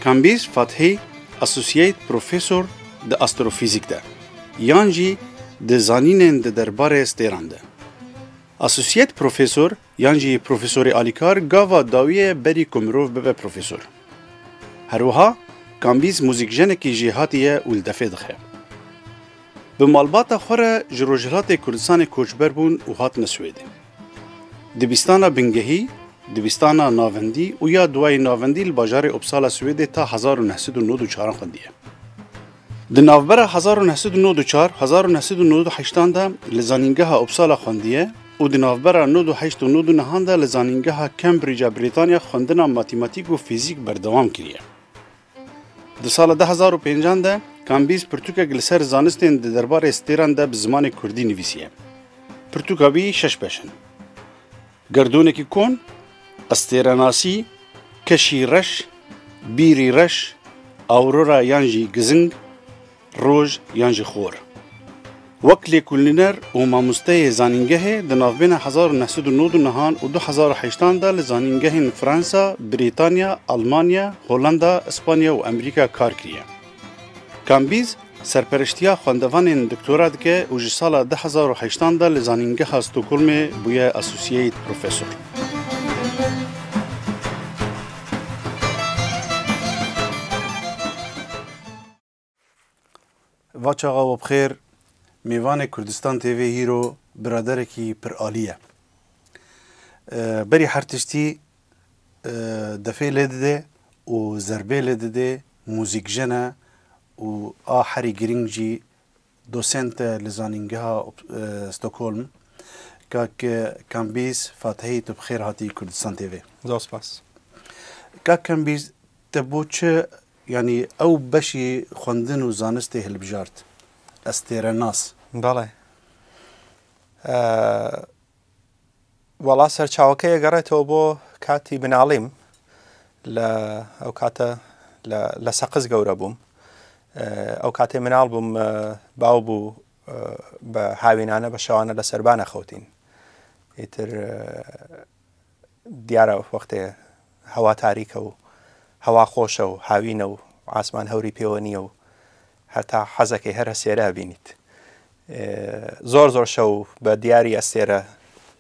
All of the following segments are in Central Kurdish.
Kambîz Fathî Associate Professor di astrofîzîk de yan jî di zanînên di derbarê stêran de. Associate Professor yan jî profesorê alîkar gava dawiyê berî ku mirov bibe profesor. Her wiha Kambîz muzîkjenekî jêhatî ye û li defê dixe. Bi malbata xwe re ji Rojhilatê Kurdistanê koçber bûn û hatine Swêdê. Dibistana bingehî, dibistana navendî û ya duayê navendî li bajarê Uppsala Swêdê ta 1994 an xwendiye. Di navbera 1994 1998 an de li Zanîngeha Uppsala xwendiye û di navbera 98 û 99 an de li Zanîngeha Cambridge a Brîtanya xwendina matematîk û fîzîk berdewam kiriye. Di sala 2005 an de Kambîz pirtûkek li ser zanistên di derbarê stêran de bi zimanê kurdî nivîsiye. Pirtûka wî şeş beş in. Gerdûnekî kon, estêrenasî, keşî reş, bîrî reş, aurora yan jî gizing, roj yan jî xor. Wek lêkolîner û mamosteyê zanîngehê di navbêna 1999 an û 2008 an de li zanîngehên Fransa, Brîtanya, Almanya, Holanda, Îspanya û Amerîka kar kiriye. Kambîz serpereştiya xwendevanên doktora dike û ji sala 2008 an de li Zanîngeha Stockholmê bûye Associate Professor. Va çaxa we bixêr, mêvanê Kurdistan TV hîro biraderekî piralî ye. Berî her tiştî defê lê dide û zerbê lê dide, muzîkjen e û a herî girîng jî dosent e li Zanîngeha Stockholm. Kak Kambîz Fatihî tu bi xêr hatî Kurdistan TV. Zor spas. Kak Kambîz te bo çi yanî ew beşî xwendin û zanistê hilbijart? Estêrenas. Belê. وەڵا سەرچاوەکەی ئەگەڕێتەوە بۆ کاتی مناڵیم لە ئەو کاتە لە سەقز گەورە بووم ئەو کاتێ مناڵ بووم باو بوو بە هاوینانە بە شەوانە لە سەربانە خەوتین ئیتر دیارە وەختێ هەوا تاریکە و هەوا خۆشە و هاوینە و ئاسمان هەوری پێوە نییە و هەتا حەزەکەی هەر ئەستێرە ئەبینیت زۆر زۆر شەو بە دیاری ئەستێرە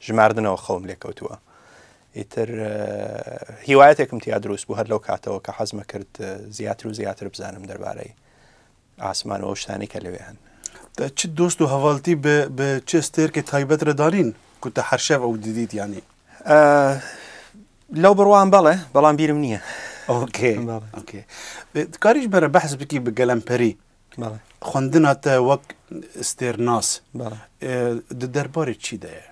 ژماردنەوە خەوم لێکەوتووە ئیتر هیوایەتێکم تیا دروست بوو هەر لەو کاتەوە کە حەزمە کرد زیاتر و زیاتر بزانم دەربارەی ئاسمان و ئەو شتانەی کە لەوێ هەن. چ دۆست و هەڤالتی بە بە چ ستێرکێ تایبەت رە دانین کو te her şev ew didît yanî؟ لەو بڕوام بەڵێ بەڵام بیرم نییە. okay okay dikarî ji me re behs bikî bi gelemperî xwendina te wek stêrnas di derbarê çi de ye؟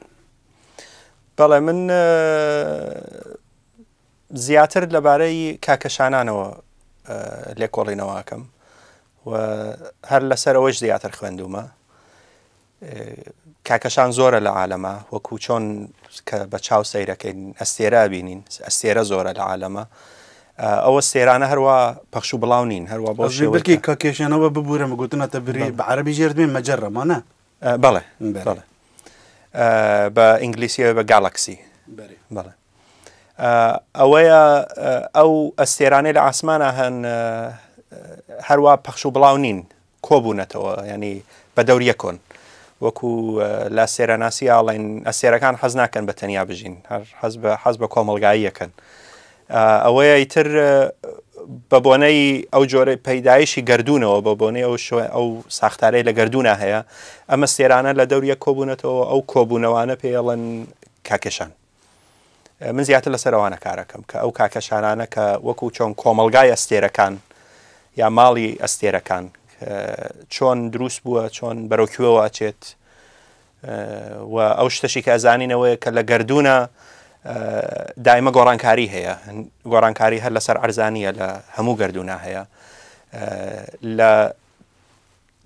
بەڵێ من زیاتر لەبارەی کاکەشانانەوە لێکۆڵینەوە ئەکەم و هەر لەسەر ئەوەش زیاتر خوێندومە کاکەشان زۆرە لە عالەمە وەکو چۆن کە بە چاو سەیرەکەین ئەستێرە بینین ئەستێرە زۆرە لە عالەمە ئەوە سێرانە هەروە پەخش و بڵاو نین هەروە بۆ شێوەیەکی کاکێشانەوە ببوورە گوتنە تە بری بە عەربی ژێر دێن مەجەڕە مانە بەڵێ بەڵێ بە ئینگلیسیەوە بە گالاکسی بەڵێ ئەوەیە ئەو ئەستێرانەی لە ئاسمانە هەن هەروە پەخش و بڵاو نین کۆبوونەتەوە ینی بە دەور یەکۆن وەکو لە سێرەناسی ئاڵێن ئەستێرەکان حەز ناکەن بە تەنیا بژین هەر حەز بە حەز بە کۆمەلگاییەکەن ئەوەیە ئیتر بە بۆنەی ئەو جۆرە پەیدایشی گردونەوە بە بۆنەی ئەو شوێ ئەو ساختارەی لە گردونە هەیە ئەمە سێرانە لە دەور یەک کۆبوونەتەوە ئەو کۆبوونەوانە پێڵەن کاکێشان من زیاتر لەسەر ئەوانە کارەکەم کە ئەو کاکەشانانە کە وەکو چۆن کۆمەلگای ئەستێرەکان یا ماڵی ئەستێرەکان چۆن دروست بووە چۆن بەرەو کوێوە ئەچێت و ئەو شتەشی کە ئەزانینەوەیە کە لە گردونە دایمە گۆڕانکاری هەیە گۆڕانکاری هەر لەسەر ئەرزانیە لە هەموو گردونە هەیە لە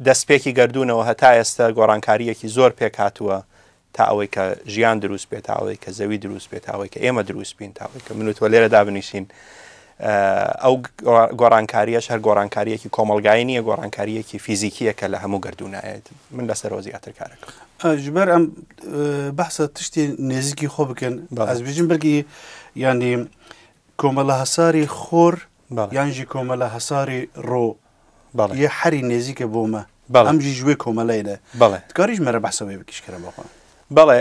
دەستپێکی گەردوونەوە هەتا ئێستا گۆڕانکارییەکی زۆر پێک هاتووە تا ئەوەی کە ژیان دروست بێت تا ئەوەی کە زەوی دروست بێت تا ئەوەی کە ئێمە دروست بین تا ئەوەی کە من و تۆ لێرە دابنیشین ئەو گۆڕانکاریەش هەر گۆڕانکاریەکی کۆمەلگایی نییە گۆڕانکاریەکی فیزیکیە کە لە هەموو گردونایەت من لەسەرەوە زیاتر کارەکەم ژبەر ئەم بەحسە تشتی نێزیکی خۆ بکەن ئەس بژین بەرگی ینی کۆمەڵە هەساری خۆر. یان ژی کۆمەلە هەساری ڕۆ یە حەری نێزیکە بۆ مە ئەم ژی ژوێ کۆمەلەی لە تکاریش مەرە بەحسە وێ بکیش کەرە بەخۆ. بەڵێ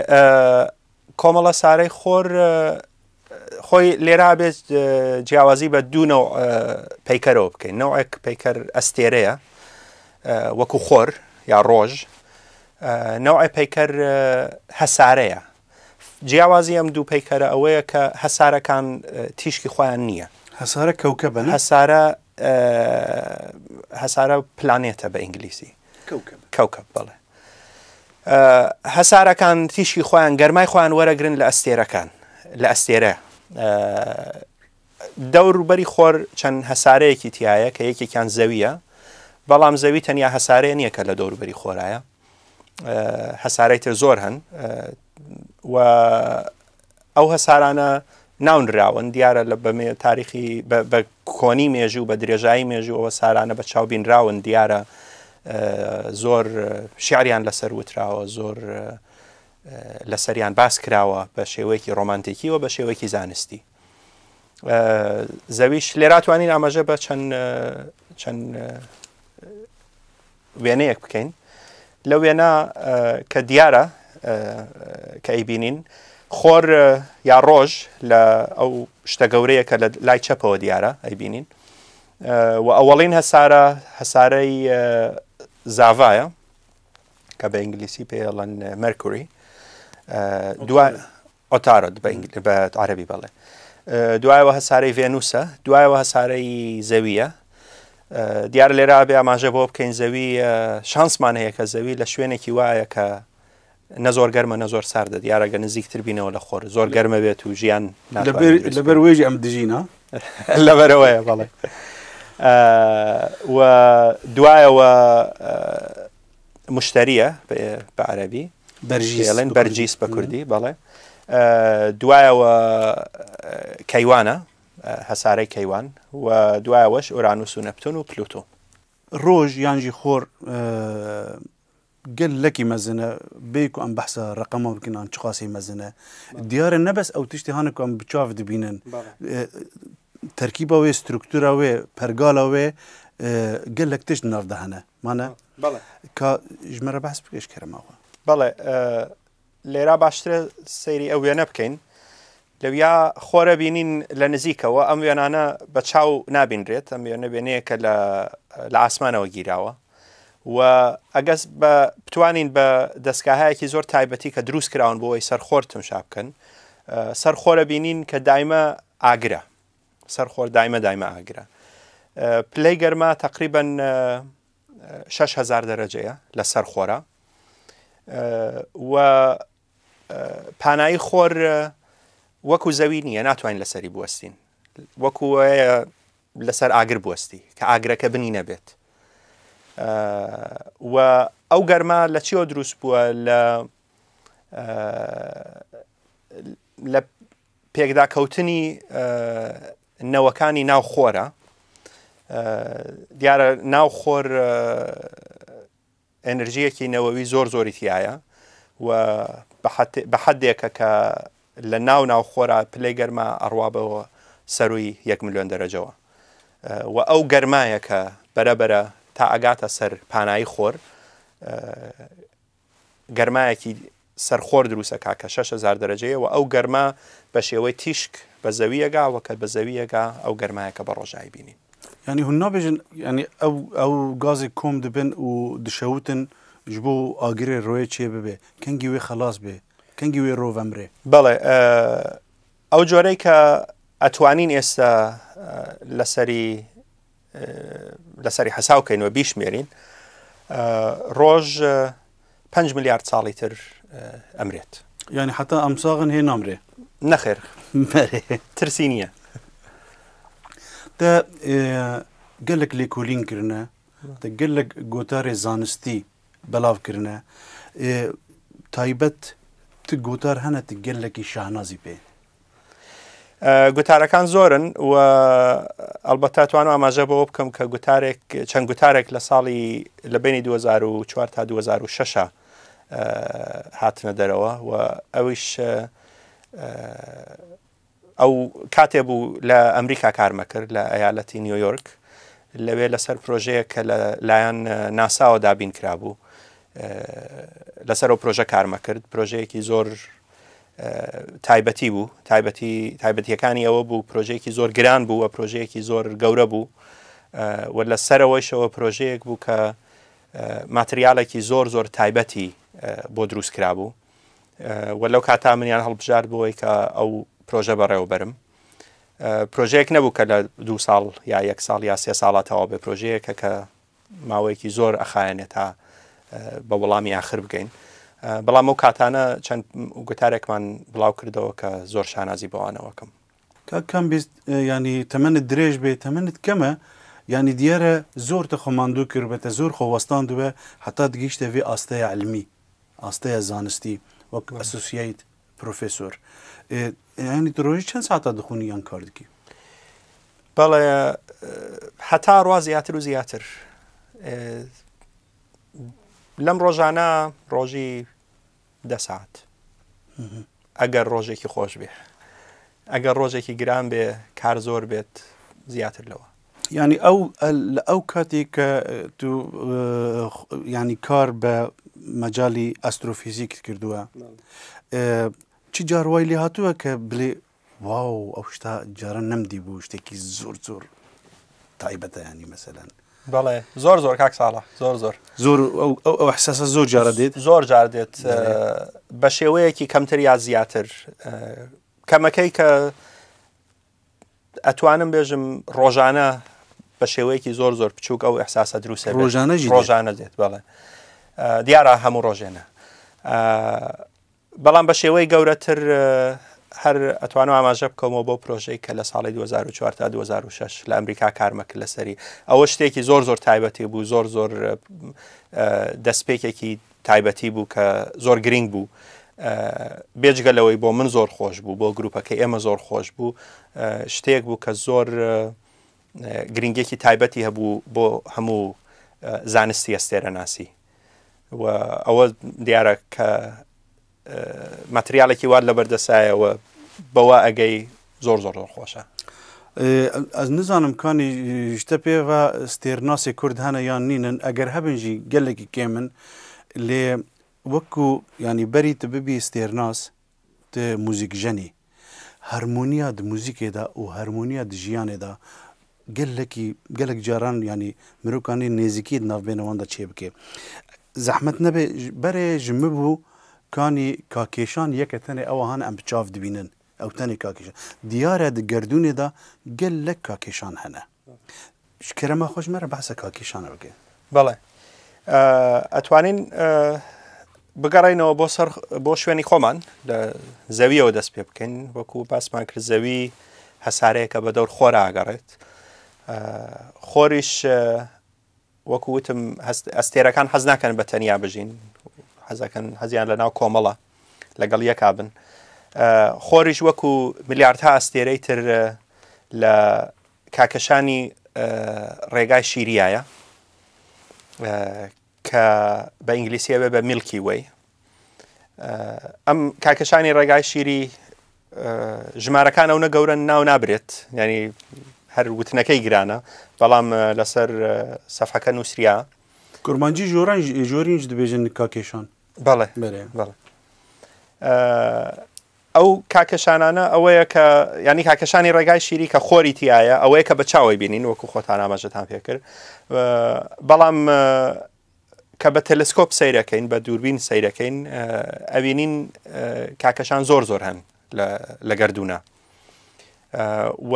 کۆمەڵە سارەی خۆر خۆی لێرا بێت جیاوازی بە دوو نەوع پەیکەرەوە بکەین نەوعێک پەیکەر ئەستێرەیە وەکو خۆر یا ڕۆژ نەوعێ پەیکەر هەسارەیە جیاوازی ئەم دوو پەیکەرە ئەوەیە کە هەسارەکان تیشکی خۆیان نییە. هەسارە کەوکەبە نا؟ هەسارە هەسارە پلانێتە بە ئینگلیسی. کەوکەب. کەوکەب بەڵێ. هەسارەکان تیشکی خۆیان گەرمای خۆیان وەرەگرن لە ئەستێرەکان لە ئەستێرە دەوروبەری خۆر چەند هەسارەیەکی تایە کە یەکێکیان زەویە بەڵام زەوی تەنیا هەسارەیە نییە کە لە دەوروبەری خۆرایە هەسارەی تر زۆر هەن و ئەو هەسارانە ناونراون دیارە لە بە تاریخی بە کۆنی مێژوو بە درێژایی مێژوو ئەوە سارانە بە چاو بینراون دیارە زۆر شعریان لەسەر وتراوە زۆر لەسەریان باس کراوە بە شێوەیەکی ڕۆمانتیکی و بە شێوەیەکی زانستی زەویش لێراتوانین ئاماژە بە چەند چەند وێنەیەک بکەین لە وێنە کە دیارە کە ئەیبینین خۆر یا ڕۆژ لە ئەو شتە گەورەیە کە لە لای چەپەوە دیارە ئەیبینین و ئەوەڵین هەسارە هەسارەی زاڤایە کە بە ئینگلیسی پێڵەن مەرکوری دو عطارد بە بە عەرەبی بەڵێ دوایەوە هەسارەی ڤێنوسە دوایەوە هەسارەی زەویە دیارە لێرە بێ ئاماژە بۆ بکەین زەوی شانسمان هەیە کە زەوی لە شوێنێکی وایە کە نە زۆر گەرمە نە زۆر ساردە دیارە گە نزیکتر بینەوە لە خۆر زۆر گەرمە بێت و ژیان لەبەر وێژی ئەم دژینە لەبەرەوەیە بەڵێ و دوایەوە مشتریە بە عەربی بەرژیڵێن بەرجیس بە کوردی بەڵێ دوایەوە کەیوانە هەسارەی کەیوان و دوایەوەش ئۆرانوس و نەپتون و پلوتۆ. ڕۆژ یانژی خۆر گەلەکی مەزنە بێ کو ئەم بەحسە ڕەقەمە بکەین ئان چقاسی مەزنە دیارە نەبەس ئەو تشتی هەنە کو ئەم بچاو دبینن تەرکیبە وێ سترکتورە وێ پەرگالە وێ گەلەک تشت ناو دەهەنە مانە کە ژمەرە بەحس بکەش کەرەمەوە. بەڵێ لێرا باشترە سەیری ئەو وێنە بکەین لەویا خۆرە بینین لە نزیکەوە ئەم وێنانە بە چاو نابینرێت ئەم وێنە وێنەیە کە لە لە ئاسمانەوە گیراوە و ئەگەس بە بتوانین بە دەستگاهایەکی زۆر تایبەتی کە دروست کراون بۆ ئەوەی سەرخۆر تمشا بکەن سەرخۆرە بینین کە دایمە ئاگرە سەرخۆر دایمە دایمە ئاگرە پلەی گەرما تقریبا 6000 دەرەجەیە لە سەر خۆرە و پانایی خۆر وەکو زەوی نییە ناتوانین لەسەری بوەستین وەکو لەسەر ئاگر بوەستی کە ئاگرەکە بنی نەبێت و ئەو گەرما لە چیەوە دروست بووە لە لە پێکداکەوتنی نەوەکانی ناو خۆرە دیارە ناو خۆر ئەنرژیەکی نەوەوی زۆر زۆری تایە و بە حدێکە کە لە ناو ناو خۆرا پلەی گەرما ئەڕوا بەوە سەروی یەک ملیۆن دەرەجەوە و ئەو گەرمایە کە بەرەبەرە تا ئەگاتە سەر پانایی خۆر گەرمایەکی سەر خۆر دروست ئەکا کە 6000 دەرەجەیە و ئەو گەرما بە شێوەی تیشک بە زەوی ئەگا و کە بە زەوی ئەگا ئەو گەرمایە کە بە ڕۆژایی بینین. یانی هون نابێژن یانی ئەو ئەو گازێ کۆم دبن و دشەوتن ji bo agirê royê çê bibe kengî wê xelas bê kengî wê ro vemrê. بەڵێ ئەو جۆرەی کە ئەتوانین ئێستا لەسەری لەسەری حەساو کەین و بیشمێرین ڕۆژ 5 میلیارد ساڵی تر ئەمرێت. یعنی حتا ئەم ساغن هێ نامرێ؟ نەخێر ترسی نییە. تە gelek lêkolîn kirine te gelek gotarê zanistî belav kirine taybet tu gotar hene tu gelekî şahnazî pê. گوتارەکان زۆرن و ئەلبەتە توانم ئاماژە بەوە بکەم کە گوتارێک چەند گوتارێک لە ساڵی لە بینی 2004 تا 2006 هاتنە دەرەوە و ئەویش ئەو کاتێ بوو لە ئەمریکا کارمە کرد لە ئەیالەتی نیویۆرک لەوێ لەسەر پرۆژەیە کە لە لایەن ناساوە دابین کرابوو لەسەر ئەو پرۆژە کارمە کرد پرۆژەیەکی زۆر تایبەتی بوو تایبەتی تایبەتیەکانی ئەوە بوو پرۆژەیەکی زۆر گران بوو و پرۆژەیەکی زۆر گەورە بوو و لە سەرەوەیشەوە پرۆژەیەک بوو کە ماتریالێکی زۆر زۆر تایبەتی بۆ دروست کرابوو و لەو کاتا منیان هەڵبژارد بۆی کە ئەو پرۆژە بەڕێوەبەرم پرۆژەیەک نەبوو کە لە دوو ساڵ یا یەک ساڵ یا سێ ساڵە تەواو بێ پرۆژەیەکە کە ماوەیەکی زۆر ئەخایەنێت تا بە وەڵامی ئاخر بگەین بەڵام ئەو کاتانە چەند گوتارێکمان بڵاو کردەوە کە زۆر شانازی بەوانەوەکەم. کاک کامبیز یانی تەمەنت درێژ بێ تەمەنت کەمە یانی دیارە زۆر تە خۆ ماندوو کردبێ تە زۆر خۆ وەستاندبێ هەتا دگەیشتە ڤێ ئاستەیە علمی ئاستەیە زانستی وەک ئەسۆسیەیت پرۆفێسۆر یانی تە ڕۆژی چەند ساعتا دخونی یان کار دکی؟ بەڵێ هەتا ڕوا زیاتر و زیاتر لەم ڕۆژانە ڕۆژی دە ساعت ئەگەر ڕۆژێکی خۆش بێ ئەگەر ڕۆژێکی گران بێ کار زۆر بێت زیاتر لەوە. یانی ئەو لە ئەو کاتێک کە تو ینی کار بە مەجای ئەسترۆفیزیک کردووە چ جار وای لێ هاتووە کە بلێ واو ئەو شتا جاران نەمدی بوو شتێکی زۆر زۆر تایبەتە ینی مەسەلەن بەڵێ زۆر زۆر کاک ساڵە زۆر زۆر زۆر ئەو ئەحساسە زۆر جارە دێت زۆر جار دێت بە شێوەیەکی کەمتر یا زیاتر کەمەکەی کە ئەتوانم بێژم ڕۆژانە بە شێوەیەکی زۆر زۆر بچووک ئەو ئەحساسە دروستە ڕۆژانە ڕۆژانە دێت بەڵێ دیارە هەموو ڕۆژێنە بەڵام بە شێوەی گەورەتر هەر ئەتوانم ئاماژە بکەمەوە بۆ پرۆژەی کە لە ساڵی 2004 تا 2006 لە ئەمریکا کارمە کرد لەسەری ئەوە شتێکی زۆر زۆر تایبەتی بوو زۆر زۆر دەستپێکێکی تایبەتی بوو کە زۆر گرنگ بوو بێجگە لەوەی بۆ من زۆر خۆش بوو بۆ گروپەکە ئێمە زۆر خۆش بوو شتێک بوو کە زۆر گرنگێکی تایبەتی هەبوو بۆ هەموو زانستی ئەستێرەناسی و ئەوە دیارە کە ماتریالێکی وات لەبەردەسایەوە بەوە ئەگەی زۆر زۆر زۆر خۆشە. ئەز نزانم کانی ژتە پێ ڤە ستێرناسێ کورد هەنە یان نینن ئەگەر هەبن ژی گەلێکی کێمن لێ وەکو یانی بەری ت ببی ستێرناس ت موزیکژەنی هەرمۆنیا د موزیکێدا و هەرمۆنیا د ژیانێدا گەلەکی گەلەک جاران یانی مرۆکانی نێزیکی د ناڤبێنە واندا چێ بکێ زەحمەت نەبێ بەرێ ژ مبوو کانی کاکێشان یەکە تەنێ ئەوە هان ئەم بچاڤ دبینن ئەو تەنێ کاکێشان دیارە د گەردوونێدا گەلەک کاکێشان هەنە شکرەمە خۆش مەرە بەحسە کاکێشانە بکە. بەڵێ ئەتوانین بگەڕێینەوە بۆ سەر بۆ شوێنی خۆمان لە زەویەوە دەست پێ بکەین وەکو باسمان کرد زەوی هەسارەیەکە بە دەور خۆرا ئەگەڕێت خۆریش وەکو وتم ئەستێرەکان حەز ناکەن بە تەنیا بژین حەزەکەن حەزیان لە ناو کۆمەڵە لەگەڵ یەکا بن خۆریش وەکو میلیاردها ئەستێرەی تر لە کاکەشانی ڕێگای شیریایە کە بە ئینگلیسی ئەبێ بە میلکی وەی ئەم کاکەشانی ڕێگای شیری ژمارەکان ئەو نە گەورەن ناو نابرێت ینی هەر وتنەکەی گرانە بەڵام لەسەر سەفحەکە نووسریا کورمانجی ژۆران ژۆرینج دەبێژن کاکێشان بەڵێ بەڵێ ئەو کاکەشانانە ئەوەیە کە ینی کاکەشانی ڕێگای شیری کە خۆری تایە ئەوەیە کە بە چاوەی بینین وەکو خۆتان ئاماژەتان پێکرد بەڵام کە بە تەلسکۆپ سەیرەکەین بە دووربین سەیرەکەین ئەوینین کاکەشان زۆر زۆر هەن لە گەردوونە و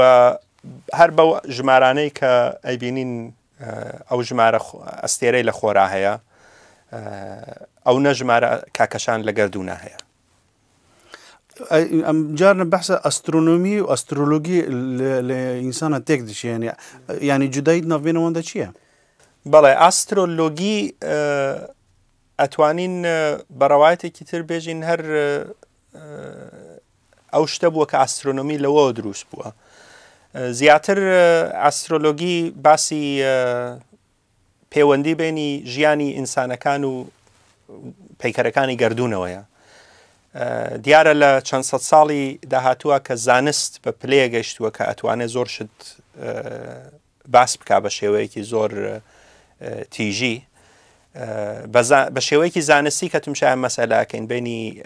هەر بەو ژمارانەی کە ئەیبینین ئەو ژمارە ئەستێرەی لە خۆرا هەیە ئەو نە ژمارە کاکەشان لە گەردوونە هەیە ئەم جارنە بەحسە ئەسترۆنۆمی و ئەسترۆلۆگی لە ئینسانە تێک دشێنێ ینی جودایت ناوبێنەوەندە چییە؟ بەڵێ ئاسترۆلۆگی ئەتوانین بە ڕەوایەتێکی تر بێژین هەر ئەو شتە بووە کە ئاسترۆنۆمی لەوەوە دروست بووە زیاتر ئاسترۆلۆگی باسی پێوەندی بەینی ژیانی ئینسانەکان و پەیکەرەکانی گەردوونەوەیە. دیارە لە چەند سەد ساڵی داهاتووە کە زانست بە پلەیە گەیشتووە کە ئەتوانێت زۆر شت باس بکا بە شێوەیەکی زۆر تیژی بە شێوەیەکی زانستی کە تمشای مەسەلەکەین بینی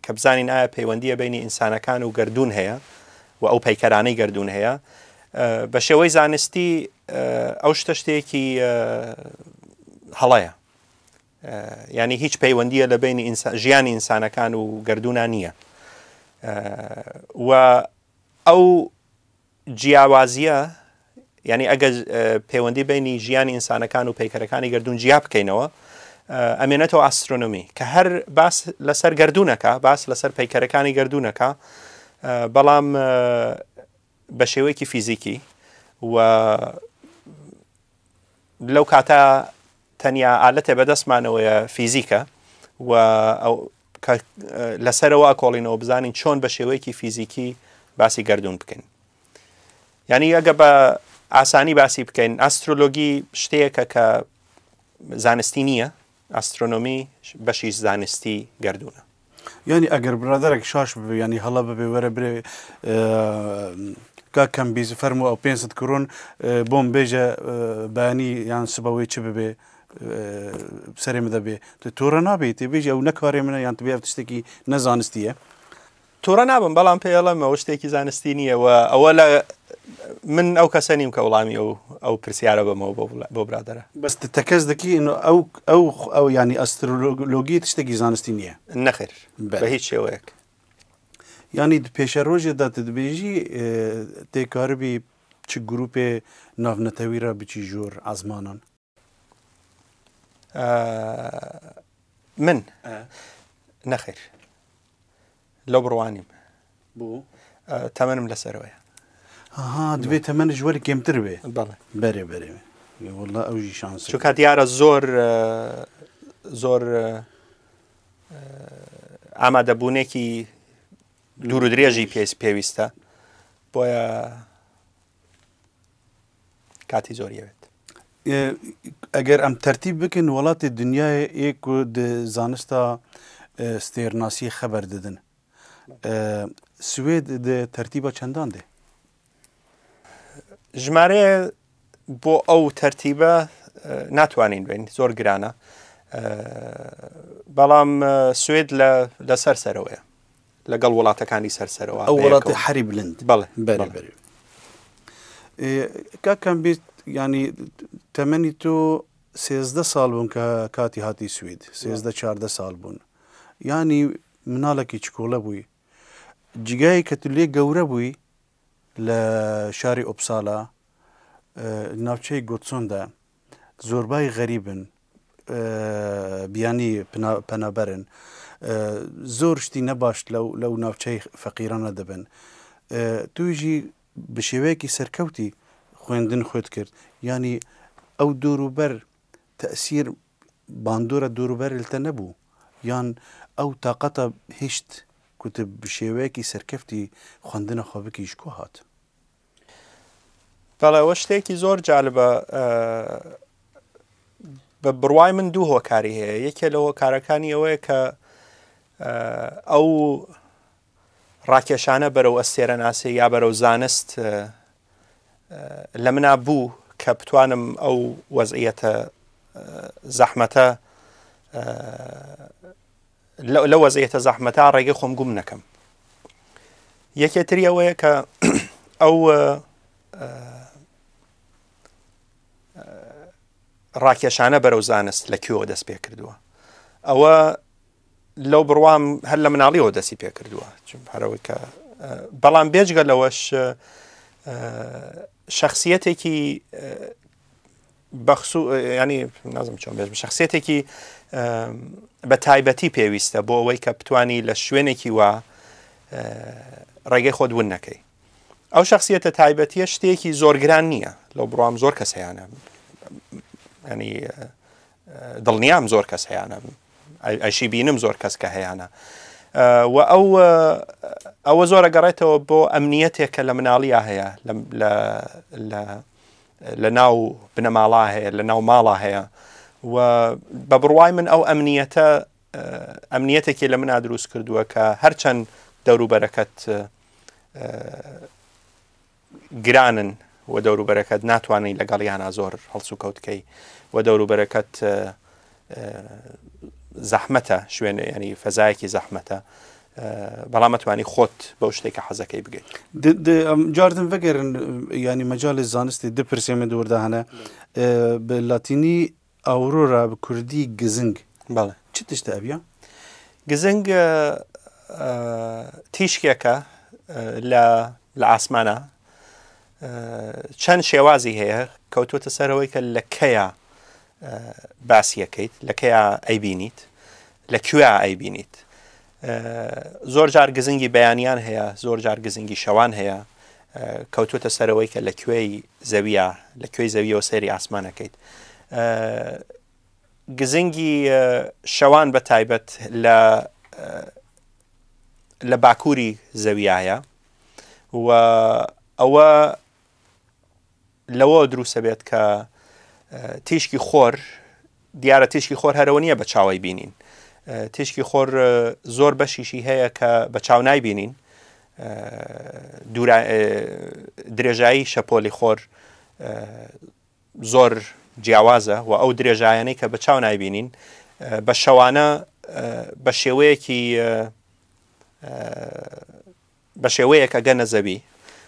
کە بزانین ئایا پەیوەندیە بینی ئینسانەکان و گردون هەیە و ئەو پەیکەرانەی گردون هەیە بە شێوەی زانستی ئەو شتە شتێکی هەڵەیە ینی هیچ پەیوەندیە لە بینی ژیانی ئینسانەکان و گردونا نییە و ئەو جیاوازیە یانی ئەگەر پەیوەندی بینی ژیانی ئینسانەکان و پەیکەرەکانی گردون جیا بکەینەوە ئەمێنێتەوە ئاسترۆنۆمی کە هەر باس لەسەر گردونەکە باس لەسەر پەیکەرەکانی گردونەکە بەڵام بە شێوەیەکی فیزیکی و لەو کاتە تەنیا ئالەتێ بەدەستمانەوەیە فیزیکە و ئەو کە لەسەرەوە ئەکۆڵینەوە بزانین چۆن بە شێوەیەکی فیزیکی باسی گردون بکەین یعنی ئەگە بە ئاسانی باسی بکەین ئاسترۆلۆگی شتەیەکە کە زانستی نییە ئاسترۆنۆمی بەشی زانستی گردونە یانی ئەگەر برادەرێک شاش ببێ یانی هەڵە ببێ وەرە برێ کاک کەمبیز فەرموو ئەو 500 کرۆن بۆم بێژە بەیانی یان سبەوەی چ ببێ سەرێ من دەبێ تو توڕە نابێ تێ بێژی ئەو نەکارێ منە یان تبێ ئەو تشتێکی نەزانستیە توڕە نابم بەڵام پێڵم ئەوە شتێکی زانستی نییە و ئەوە لە من ئەو کەسە نیم کە وڵامی ئەو ئەو پرسیارە بەمەوە بۆ برادەرە. بەس تەکەز دەکی ئینو ئەو ئەو ئەو یانی ئەسترۆلۆگی تشتێکی زانستی نییە؟ نەخێر بە هیچ شێوەیەک. یانی di pêşerojê de tu dibêjî tê karibî çi grûpê navnetewî re biçî jor ezmanan? من نەخێر لەو بڕوانیم بۆ تەمەنم لەسەرەوەیە ها دەبێ تەمەنش وەری کێمتر بێ بەڵێ بەرێ بەرێ والله ئەو ژی شانس چونکە دیارە زۆر زۆر ئامادەبوونێکی دوور و درێژی پێست پێویستە بۆیە کاتی زۆری ئەوێت. ئەگەر ئەم تەرتیب بکەین وڵاتی دنیای یەک و زانستا ستێرناسی خەبەر ددن سوێد تەرتیبە چەندان دێ؟ ژمارەیە بۆ ئەو تەرتیبە ناتوانین بین زۆر گرانە بەڵام سوێد لەسەر سەرەوەیە لەگەڵ وڵاتەکانی سەر سەرەوە ئەو وڵاتی حەری بلند بەڵێ بەرێ بەرێ کاک کامبیز ینی تەمەنی تۆ 13 ساڵ بوون کە کاتی هاتی سوید 13 14 ساڵ بوون ینی مناڵێکی چکۆڵە بووی جگای کە تو لێ گەورە بووی لە شاری ئۆپسالا ناوچەی گۆتسۆندا زۆربای غەریبن بیانی پەنابەرن زۆر شتی نەباش لەو لەو ناوچەی فەقیرانە دەبن تویژی بە شێوەیەکی سەرکەوتی خوێندن خۆت کرد ینی ئەو دەوروبەر تەسیر باندۆرە دەوروبەر لتە نەبوو یان ئەو تااقەتە هیشت کوتب بە شێوەیەکی سەرکەفتی خوێندنە خۆ بکیش کو هات. بەڵێ ئەوە شتێکی زۆر جالبە بە بڕوای من دوو هۆکاری هەیە یەکێ لە هۆکارەکانی ئەوەیە کە ئەو ڕاکێشانە بەرەو ئەستێرەناسی یا بەرەو زانست لە منا بوو کە بتوانم ئەو وەزعیەتە زەحمەتە لە وەزعیەتە زەحمەتە ڕێگەی خۆم گوم نەکەم یەکێ تری ئەوەیە کە ئەو ڕاکێشانە بەرەو زانست لە کوێوە دەست پێ کردووە ئەوە لەو بڕوام هەر لە مناڵیەوە دەستی پێ کردووە هەرەوەی کە بەڵام بێجگە لەوەش شخصیەتێکی بەخسو ینی نازم چۆن بێژم شخصیەتێکی بە تایبەتی پێویستە بۆ ئەوەی کە بتانی لە شوێنێکی وا ڕێگەی خۆت ون نەکەی ئەو شخصیەتە تایبەتیە شتێکی زۆر گران نییە لەو بڕام زۆر کەس هەیانە ینی دڵنیام زۆر کەس هەیانە ئەشی بینم زۆر کەس کە هەیانە و ئەو ئەوە زۆرە گەڕێتەوە بۆ ئەمنیەتێک کە لە مناڵیە هەیە لە لە ناو بنەماڵا هەیە لە ناو ماڵا هەیە و بە بڕوای من ئەو ئەمنیەتە ئەمنیەتێکی لە منا دروست کردووە کە هەرچەند دەوروبەرەکەت گرانن و دەوروبەرەکەت ناتوانانی لەگەڵیانە زۆر هەڵسوکەوت کەی و دەوروبەرەکەت زەحمەتە شوێن ینی فەزایەکی زەحمەتە بەڵام ئەتوانی خۆت بەو شتێک کە حەزەکەی بگەیت. جاردن ڤگەرن یانی مەجالی زانستی د پرسێ من دوردا هەنە بە لاتینی ئاورۆرا بە کوردی گزنگ بەڵێ چ تشتە ئەڤە؟ گزنگ تیشکێکە لە لە ئاسمانە چەند شێوازی هەیە کەوتوتە سەرەوەی کە لە کەیە باسیەکەیت لە کەیا ئەیبینیت لە کوێ ئەیبینیت زۆر جار گزنگی بەیانیان هەیە زۆر جار گزنگی شەوان هەیە کەوتوتە سەرەوەی کە لە کوێی زەویە لە کوێی زەویەوە سەیری ئاسمانەکەیت گزنگی شەوان بە تایبەت لە لە باکووری زەویایە و ئەوە لەوە دروستە بێت کە تیشکی خۆر دیارە تیشکی خۆر هەرەوە نییە بە چاوەی بینین تیشکی خۆر زۆر بەشیشی هەیە کە بە چاو نایبینین درێژایی شەپۆلی خۆر زۆر جیاوازە و ئەو درێژایانەی کە بە چاو نایبینین بە شەوانە بە شێوەیەکی بە شێوەیەک ئەگەنە زەوی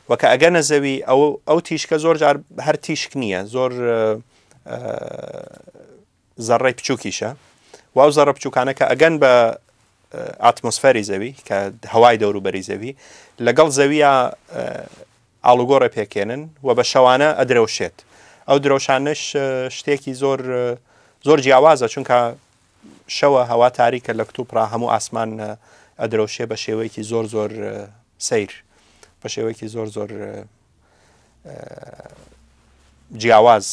و کە ئەگەنە زەوی ئەو ئەو تیشکە زۆر جار هەر تیشک نییە زۆر زەڕەی بچووکیشە و ئەو زەڕە بچووکانە کە ئەگەن بە ئاتمۆسفەری زەوی کە هەوای دەوروبەری زەوی لەگەڵ زەویە ئاڵوگۆڕێ پێکێنن و بە شەوانە ئەدرەوشێت ئەو درەوشانش شتێکی زۆر زۆر جیاوازە چونکە شەوە هەوا تاریکە لە کتوپڕا هەموو ئاسمان ئەدرەوشێ بە شێوەیەکی زۆر زۆر سەیر بە شێوەیەکی زۆر زۆر جیاواز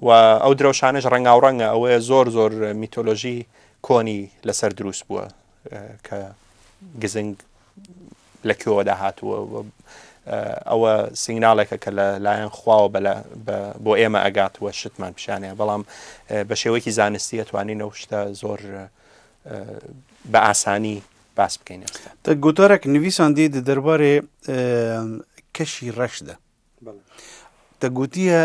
و ئەو درەوشانش ڕەنگاوڕەنگە ئەوەیە زۆر زۆر میتۆلۆژی کۆنی لەسەر دروست بووە کە گزنگ لە کوێوە داهاتووە و ئەوە سیگناڵێکە کە لە لایەن خواوە بۆ ئێمە ئەگات و شتمان پیشانەیە بەڵام بە شێوەیەکی زانستی ئەتوانین ئەو شتە زۆر بە ئاسانی باس بکەین ئێستا. تە گوتارێک نویساندی di derbarê کەشی ڕەش de. تە گوتیە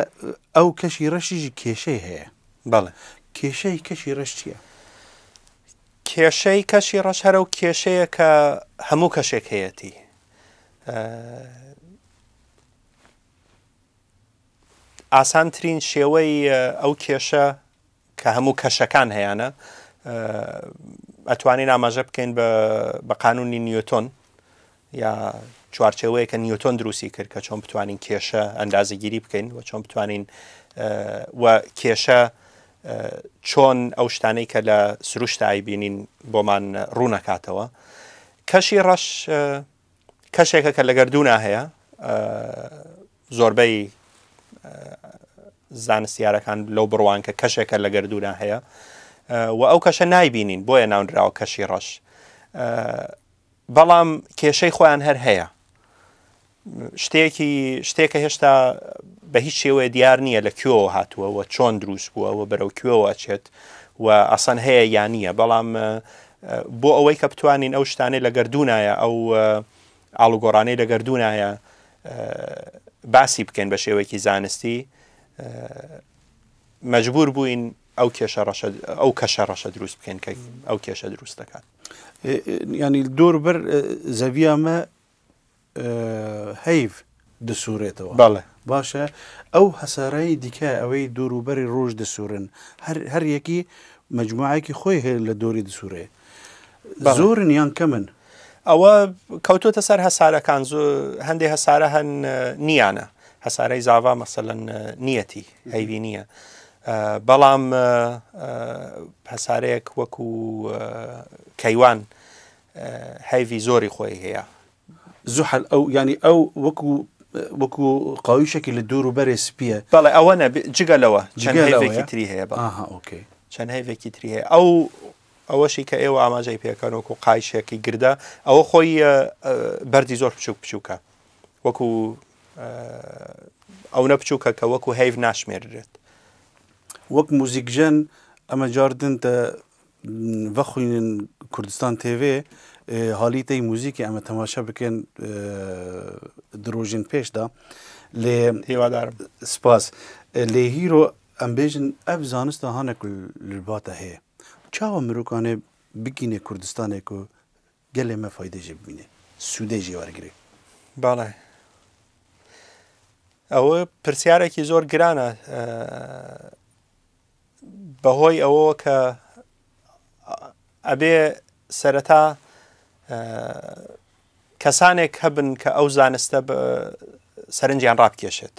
ئەو کەشی ڕەشیش کێشەی هەیە. بەڵێ. کێشەی کەشی ڕەش چییە؟ کێشەی کەشی ڕەش هەر ئەو کێشەیە کە هەموو کەشێک هەیەتی. ئاسانترین شێوەی ئەو کێشە کە هەموو کەشەکان هەیانە ئەتوانین ئاماژە بکەین بە قانونی نیوتۆن یا چوارچێوەیە کە نیوتۆن دروستی کرد کە چۆن بتوانین کێشە ئەندازەگیری بکەین و چۆن بتوانین و کێشە چۆن ئەو شتانەی کە لە سروشتا ئەیبینین بۆمان ڕوونەکاتەوە کەشی ڕەش کەشێکە کە لە گەردوونا هەیە زۆربەی زانستیارەکان لەو بڕوان کە کەشێکە لە گەردوونا هەیە و ئەو کەشە نایبینین بۆیە ناونراوە کەشی ڕەش بەڵام کێشەی خۆیان هەر هەیە شتێکی شتێکە هێشتا بە هیچ شێوەیە دیار نییە لە کوێوە هاتووە و چۆن دروست بووە و بەرەو کوێوە ئەچێت و ئەسەن هەیە یان نییە بەڵام بۆ ئەوەی کە بتوانین ئەو شتانەی لە گەردوونایە ئەو ئاڵوگۆڕانەی لە گەردوونایە باسی بکەین بە شێوەیەکی زانستی مەجبور بووین ئەو کێشە ڕەشە ئەو کەشە ڕەشە دروست بکەین کە ئەو کێشە دروست دەکات. ینی دۆر بەر زەویامە هەیڤ دەسوورێتەوە. بەڵێ. باشە ئەو هەسارەی دیکە ئەوەی دەوروبەری ڕۆژ دەسوورن هەر هەر یەکی مەجموعەیەکی خۆی هەیە لە دۆری دەسوورێ زۆرن یان کەمن؟ ئەوە کەوتۆتە سەر هەسارەکان هەندێ هەسارە هەن نییانە هەسارەی زاڤا مەسەلەن نیەتی هەیوی نییە بەڵام هەسارەیەک وەکو کەیوان هەیڤی زۆری خۆی هەیە. زوحەل ئەو یانی ئەو وەکو وەکو قاویشێکی لە دوور و بەرێ سپیە. بەڵێ ئەوە نە جگە لەوە چەند هەیڤێکی تری هەیە بەڵێ. ئاها ئۆکەی. چەند هەیڤێکی تری هەیە ئەو ئەوەشی کە ئێوە ئاماژەی پێکەن وەکو قایشێکی گردە ئەوە خۆی بەردی زۆر بچووک بچووکە وەکو ئەونە بچووکە کە وەکو هەیڤ ناشمێررێت. وەک موزیکژەن ئەمە جاردن تە ڤەخوینن کوردستان تێڤێ هالی تەی موزیکی ئەمە تەماشا بکەن د ڕۆژێن پێشدا لێ هیوادارم سپاس لێ هیرۆ ئەم بێژن ئەv زانستە هانە ku li bate heye çawa mirokanê bigîne Kurdistanê ku gelê me faydê jê bibîne sûdê jê wergirê بەڵێ ئەوە پرسیارێکی زۆر گرانە بەهۆی ئەوەوە کە ئەبێ سەرەتا کەسانێک هەبن کە ئەو زانستە سەرنجیان ڕابکێشێت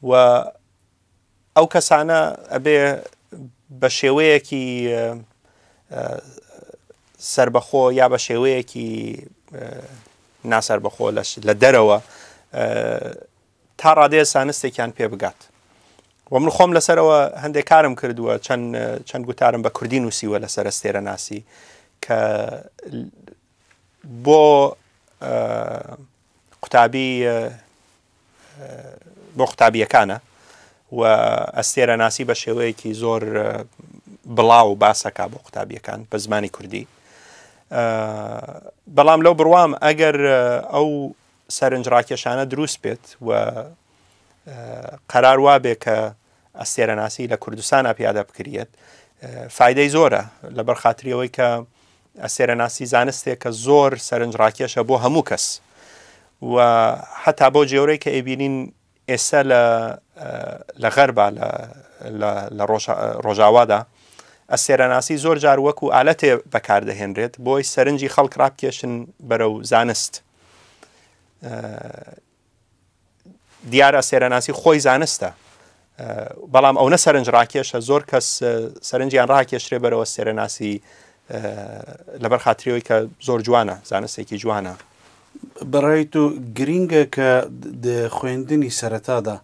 و ئەو کەسانە ئەبێ بە شێوەیەکی سربەخۆ یا بە شێوەیەکی ناسەربەخۆ لە دەرەوە تا ڕادەیە زانستێکیان پێ بگات و من خۆم لەسەرەوە هەندێک کارم کردووە چەند چەند گوتارم بە کوردی نووسیوە لەسەر ئەستێرەناسی کە بۆ قوتابی بۆ قوتابیەکانە و ئەستێرەناسی بە شێوەیەکی زۆر بڵاو باسەکە بۆ قوتابیەکان بە زمانی کوردی بەڵام لەو بڕوام ئەگەر ئەو سەرنجڕاکێشانە دروست بێت و قەرار وابێ کە ئەستێرەناسی لە کوردستانا پیادە بکریێت فایدەی زۆرە لەبەر خاتری ئەوەی کە ئەستێرەناسی زانستێکە زۆر سەرنجڕاکێشە بۆ هەموو کەس و حتا بۆ جێورەی کە ئەیبینین ئێستا لە لە غەربا لە ڕۆژاوادا ئەستێرەناسی زۆر جار وەکو ئالەتێ بەکاردەهێنرێت بۆی سەرنجی خەڵک ڕابکێشن بەرەو زانست. دیارە ئەستێرەناسی خۆی زانستە بەڵام ئەونە سەرنج ڕاکێشە زۆر کەس سەرنجیان ڕاکێشرێ بەرەوە ئەستێرەناسی لەبەر خاتریەوەی کە زۆر جوانە زانستێکی جوانە. بەڕای تۆ گرینگە کە خوێندنی سەرەتادا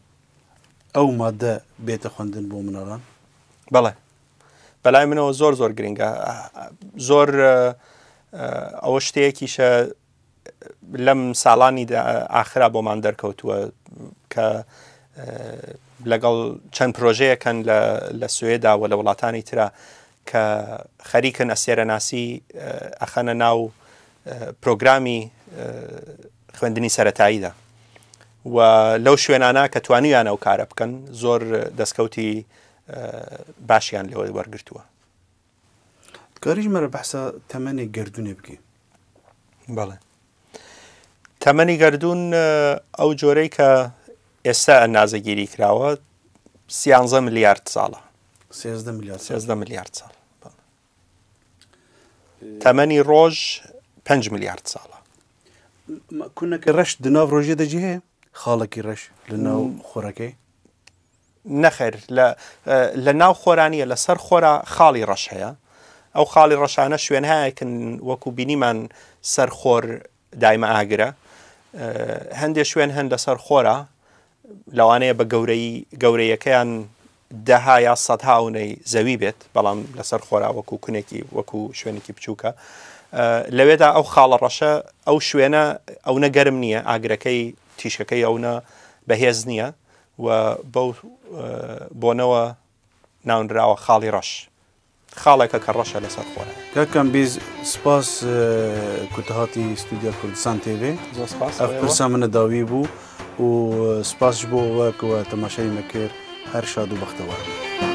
ئەو مادە بێتە خوێندن بۆ مناڵان؟ بەڵێ بەلای منەوە زۆر زۆر گرینگە زۆر ئەوە شتەیەکیشە لەم ساڵانی ئاخرا بۆمان دەرکەوتووە کە لەگەڵ چەند پرۆژەیەکەن لە سوێدا و لە وڵاتانی ترا کە خەریکن ئەستێرەناسی ئەخەنە ناو پرۆگرامی خوێندنی سەتاییدا و لەو شوێنانە کە توانیان ئەو کارە بکەن زۆر دەستکەوتی باشیان لێوە وەرگتووە. دکاری ژمارە بەحسا تەمەنی گەردوونێ بکەی؟ بەڵێ تەمەنی گەردوون ئەو جۆرەی کە ئێستا ئەنازەگیری کراوە سیانزە ملیارد ساڵە. سێزدە ملیارد ساڵ. سێزدە ملیارد ساڵ. تەمەنی ڕۆژ 5 ملیارد ساڵە. کونەکە ڕەش دناو ڕۆژێ دەجی هەیە؟ خاڵێکی ڕەش لە ناو خۆرەکەی؟ نەخێر لە لە ناو خۆرا نییە لەسەر خۆرا خاڵی ڕەش هەیە ئەو خاڵی ڕەشانە شوێنهایەکن وەکو بینیمان سەر خۆر دایمە ئاگرە هەندێک شوێن هەن لەسەر خۆرا لەوانەیە بە گەورەی گەورەیەکەیان دەها یا سەدها ئەونەی زەوی بێت بەڵام لەسەر خۆرا وەکو کونێکی وەکو شوێنێکی بچووکە لەوێدا ئەو خاڵە ڕەشە ئەو شوێنە ئەونە گەرم نییە ئاگرەکەی تیشکەکەی ئەونە بەهێز نییە و بەو بۆنەوە ناونراوە خاڵی ڕەش. خاڵێکە کە ڕەشە لەسەر خۆرە. کاک کامبیز سپاس کو تو هاتی ستودیا کوردستان تێ ڤێ. زۆر سپاس. ئەڤ پرسا منە داوی بوو و سپاس ژ بۆ وە کو وە تەماشای مە کرد هەر شاد و بەختەوەر بن.